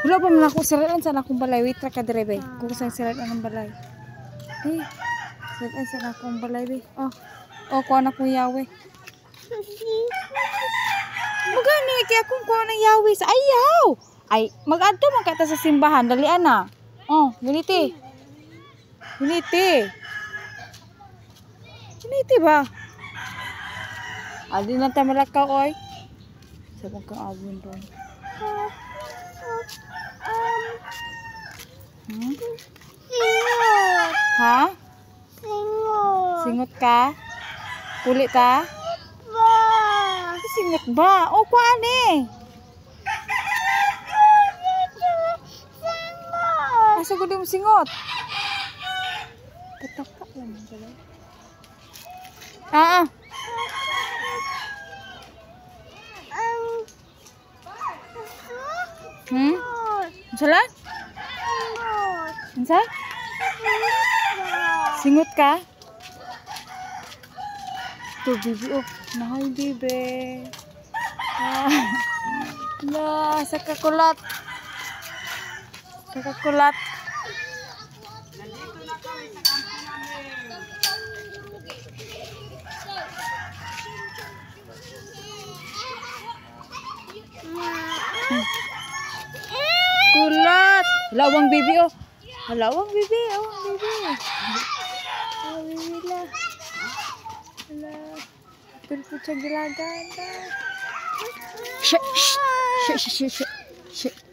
Wala pa man ako siraan sa akong balay. Wait ra ka dire be. Kung saan siraan ang balay. Eh. Siraan sa akong balay be. Oh. Oh, kuha na kong yawe. Magani kay akong kuha ng yawe sa ayaw. Ay, mag-adto man ka ta sa simbahan, dalian na. Oh, guniti. Guniti. Guniti ba? Adi na ta malakaw oy. Sa kang abon ron. Hmm? Singot. Ha? Singot. Singot ka? Puli ta? Ba. Singot ba? O, kuhaan eh. Singot. Asa gud mo singot? Pataka lang man sila. Ah, ah. Hmm? Unsa lang? Singot. Unsa? Singot ka? To bibi oh, nahay bibi. Ah. La, sa kakulat. Sa kakulat. Kulat. Lawang bibi oh. Lawang bibi, oh bibi. Oh bibi la. La. Pero po siya gilagan. Shh, shh, shh, shh, shh, shh.